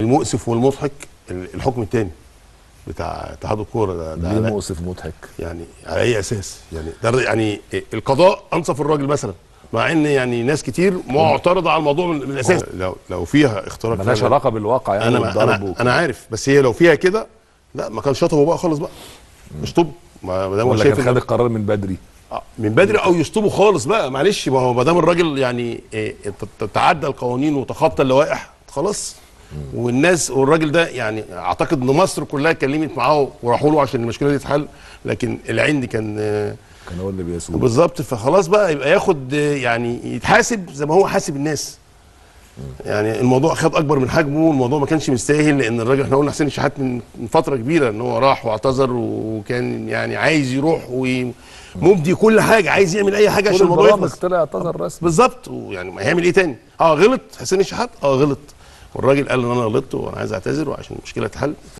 المؤسف والمضحك الحكم الثاني بتاع اتحاد الكورة ده. ليه مؤسف ومضحك؟ يعني على اي اساس؟ يعني ده يعني القضاء انصف الراجل مثلا، مع ان يعني ناس كتير معترضة على الموضوع من الاساس. لو فيها اختراق مالهاش علاقة بالواقع يعني. انا عارف، بس هي لو فيها كده لا ما كانش شطبه بقى خالص بقى، اشطبه ما دام هو شايف خد القرار من بدري، من بدري او يشطبه خالص بقى. معلش، ما هو ما دام الراجل يعني تعدى القوانين وتخطى اللوائح خلاص. والناس والراجل ده يعني اعتقد ان مصر كلها اتكلمت معاه وراحوا له عشان المشكلة دي تتحل، لكن العند كان هو اللي بيسوق بالظبط. فخلاص بقى يبقى ياخد يعني يتحاسب زي ما هو حاسب الناس. يعني الموضوع خد اكبر من حجمه، الموضوع ما كانش مستاهل، لان الراجل احنا قلنا حسين الشحات من فترة كبيرة ان هو راح واعتذر، وكان يعني عايز يروح ومبدي كل حاجة، عايز يعمل اي حاجة عشان الموضوع يخلص. طلع اعتذر رسمي بالظبط، ويعني ما هيعمل ايه تاني؟ غلط حسين الشحات، غلط، والراجل قال ان انا غلطت وانا عايز اعتذر وعشان المشكلة تتحل.